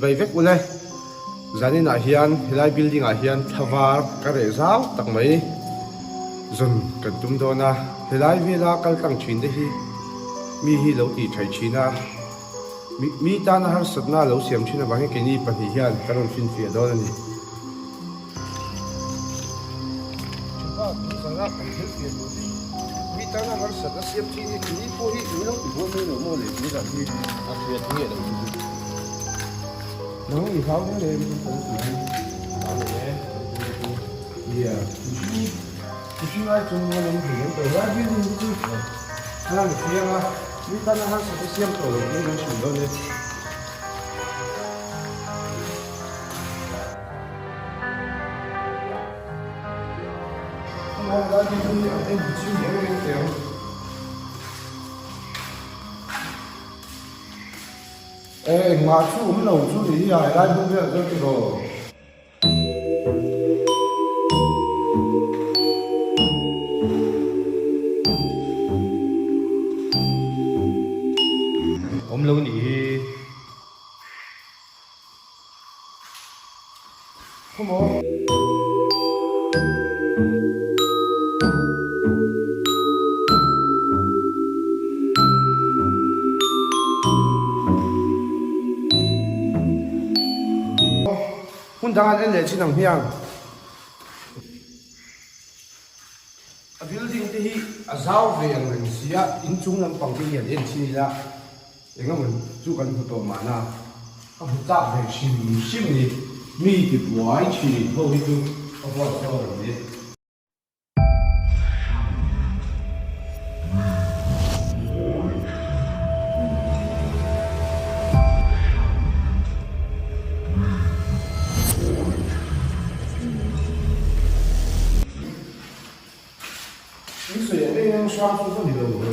Chibai vek ule. Zanin ah hian helai building ah hian thla var ka reh zau tak mai zawn kan tum dawn a. Helai vela kal tlang thin te hi mi hi lo tih thaih thin a. Mi tana harsatna lo siam thin avangin keini pahnih hian kan rawn finfiah dawn a ni. Thipa tun zana kan thil fiah tur hi mi tana harsatna siam thin hi keini pawh hi min lo ti buai mai lo maw le tun zan hi a hriat nge lo chu chu. Nang i hlau hle em kan ti hi hlau lo e kan ti chu. Nia mihring mihring ai chung an awm thei an tawh lai building hi chu a lang chiang a mi tana harsatna siam tawh lo tih kan hrilh dawn e. Engmah chu awm lo chu ni hi a helai hmun vel chuan tiraw. Awm lo ni hi. Hmun dang an en leh chin ang hmiang. A building te hi a zau ve ang reng sia, inchung lampang te hi an en chin ila. Engemaw chu kan hmu tawh mahna ka hmu chak ve hrim hrim ni. Mi ti buai thin ho hi chu ka huat zawk ang ni. In sawi ang eng eng hrang chu ka ni lo ve.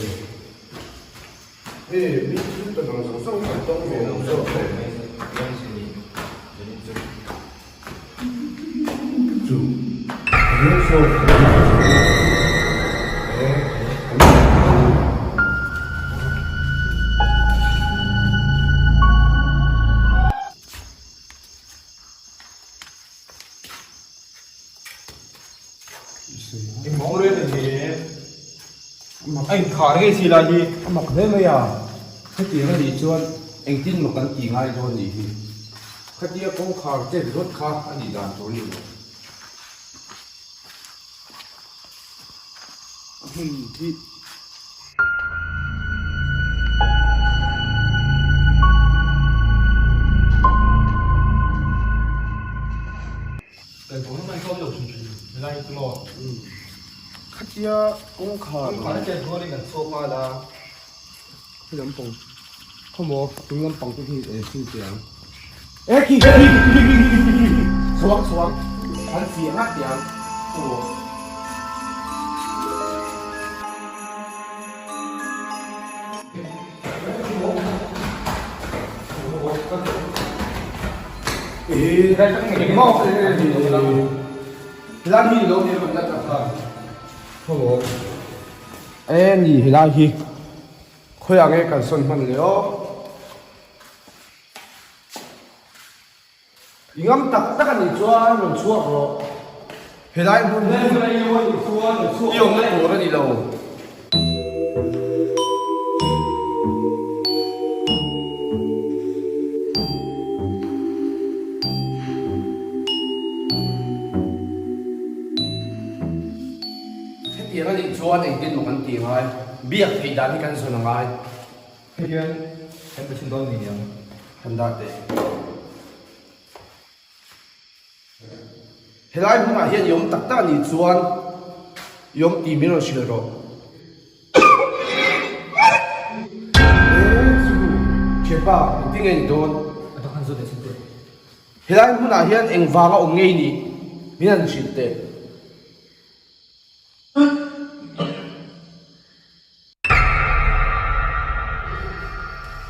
Hei mi thil ta dang zawng zawng kan tawng ve lo zawk e. Chu eng saw Engmah rel a ni e. A inkhar ngei si lai hi. A mak hle mai a, hetiang a nih chuan engtin maw kan tih ngai dawn nih hi. Khatia kawngkhar chet rawt kha a nih dan tur a ni lo. A hmun hi. Khatia kawngkhar khi lampang khawmaw chung lampang te khi eh hring che ang eh khi khi khi khi khi khi khi chhuang chhuang an fiah ngat teh ang khawmaw. Helai hi lo ni rawn la tak kha e ni helai hi khawiah nge kan sawn hman le aw i ngam tak tak a nih chuan rawn chhuak rawh helai hmun hi i awmna tur a ni lo. Hetiang a nih chuan engtin maw kan ti ngai? Biak theih dan hi kan zawn a ngai. Hei hian kan pe chhin dawn ni ang. Kan dah teh. Helai hmunah hian i awm tak tak a nih chuan i awm tih min rawn hrilh rawh. He chu thianpa engtin nge ni dawn? A dang han zawt leh chhin teh. Helai hmunah hian engvanga awm ngei nih min han hrilh teh.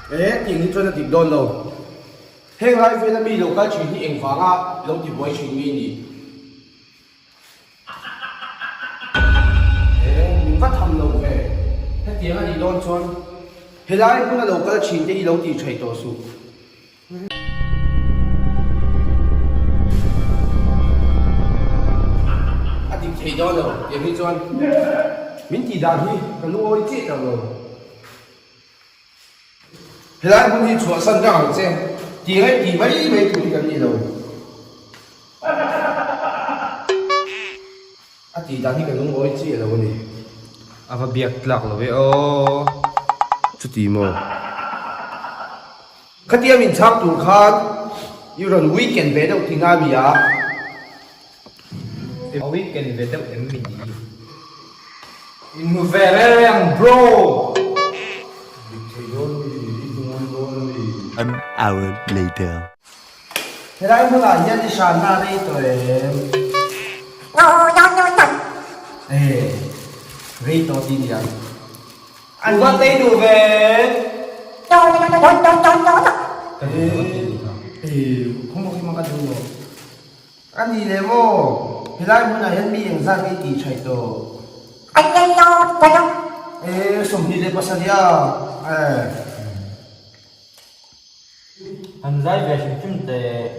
E, tih hi chuan a dik dawn lo. Heng lai vela mi lo kal thin hi engvanga lo ti buai thin nge ni? E, min va tham lo ve. Hetiang a nih dawn chuan helai hmuna lo kal thin te hi lo tih thaih tawh suh. dawn lo tiang hi chuan min tih dan hi ka lungawi chiah tawh lo. Helai hmun hi chhuahsan rang ang che tih ngaih tih mai mai tur hi kan ni lo. A tih dan hi ka lungawi chiah lo a ni. A va biak tlak lo e aw. Chuti maw? Khatia min chhak tur khan i rawn weekend ve deuh tih na mi a? A weekend ve deuh em mi ni? Inhmu ve reng reng bro! Dik thei dawn mi, i hmu ngam dawn a mi? One hour later. Helai hmunah hian i hranna a rei tawh em? E, rei tawh tih ni ang. An va tei duh ve. A ni leh maw? Helai hmunah hian mi engzat nge tih thaih tawh? E, 27 a. E. An zai ve hrim hrim teh.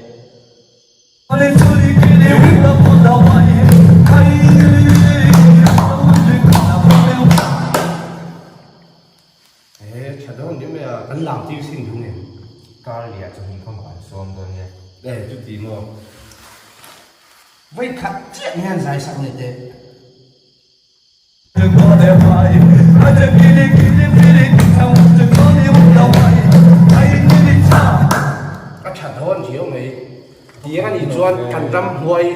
He tha dawn ni mai a, kan lam tir sin duh nge. Kar liah chu hmun khawmah an sawm dawn nge. E chuti maw. Vawi khat chiah hian zai sak leh teh. A tha dawn riau mai. Tiang a nih chuan kan ram hnuai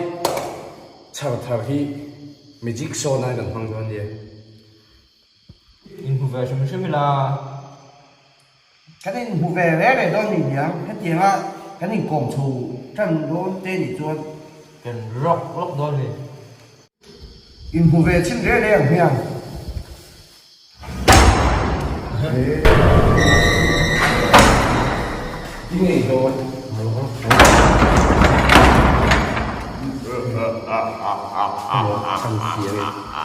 chhar thar hi magic show nan kan hmang dawn nia. Inhmu ve hrim hrim ila. Kan inhmu ve reng reng dawn ni nia, hetianga kan inkawm chho tan dawn te nih chuan. Kan rawk rawk dawn ni. Inhmu ve chin reng reng ang hian. I ngei dawn.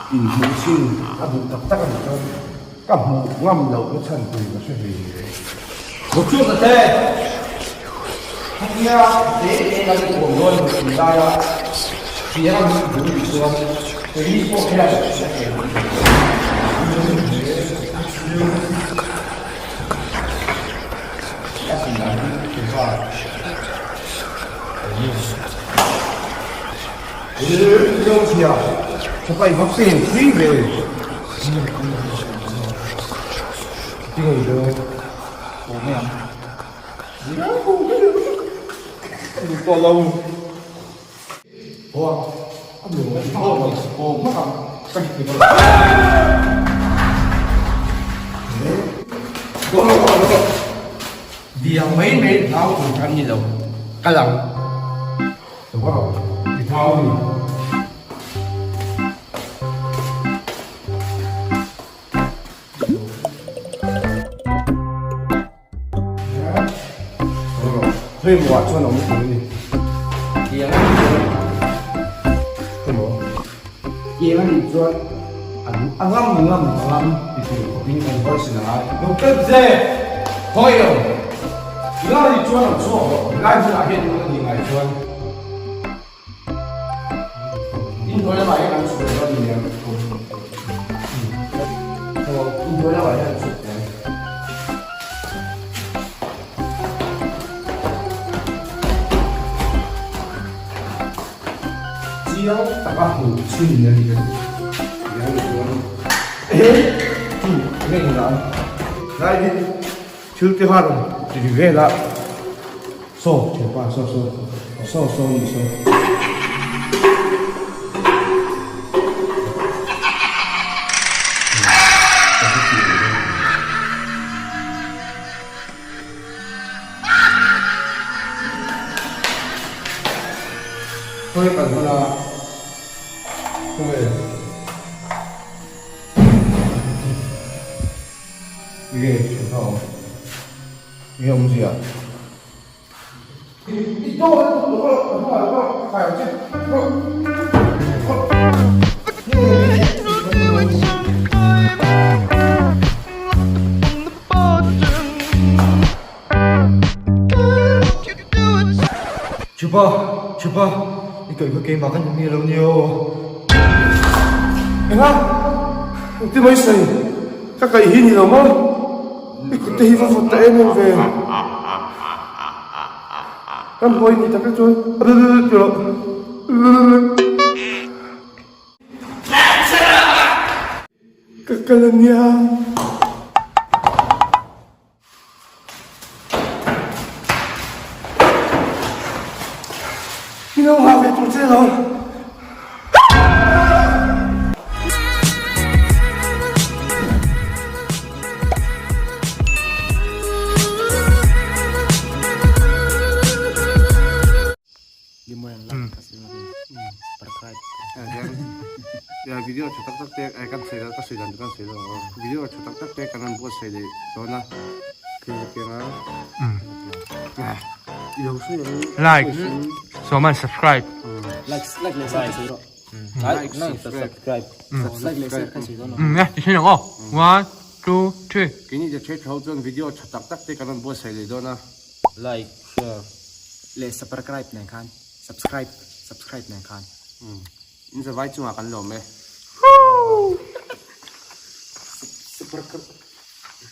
Inhmuh chin a duh tak tak a nih chuan ka hmuh ngam loh na chhan tur ka hre hlei hle. Bawkchhuak ta che! Khatia te te kan inkawm dawn emaw tih laia hria a nih duh nih chuan keini pawh hian a hre A ti ang hi va. Diang mai mai hlau tur kha an ni lo kal ang. Wow, i thau ni. Hei muah chuan awm tur ni. Tiang a nih chuan emaw tiang a nih chuan an a ngam ngam a ngam ti tur khawpin kan version a ngai. Lo pep ze! Hawi lo! Lai nih chuan lo chhuak rawh. Lai hmunah hian in a nih ngai chuan inhnuai lamah hian an chhuk dawn a ni ang. Inhnuai lamah hian an chhuk dawn. Chiang taka hmuh chhin a ni kan tih a nih chuan eh enge engah lai hi thil te khan rawn ti ri vel a saw thianpa saw saw saw saw ni saw. Khawi kan hman a khawnge enge thil kha awm enge awmzia i dawr a duh lo rawh rawh ka kai ang che rawh Chupa, chupa, i kaih kha keimah kan ni mi lo ni aw. Enga? Engti mai sawi? Ka kaih hi ni lo maw? I kut te hi va vawt ta em em ve. Ram hawi ni tak te chuan ti rawh. Ka kal a nia. Min lo nghah ve tur che lo. Video tha tak tak te kan sawi ka sawi dan kan sawi lo video tha tak tak te kan rawn buatsaih leh dawn a thil piang a i lo sawi ang like sawman subscribe like like leh share ka sawi rawh like subscribe like leh share ka sawi dawn um ti thin ang aw one two three keini the thet ho chuan video tha tak tak te kan rawn buatsaih leh dawn a like share leh subscribe nen khan subscribe subscribe nen khan in zavai chungah kan lawm e.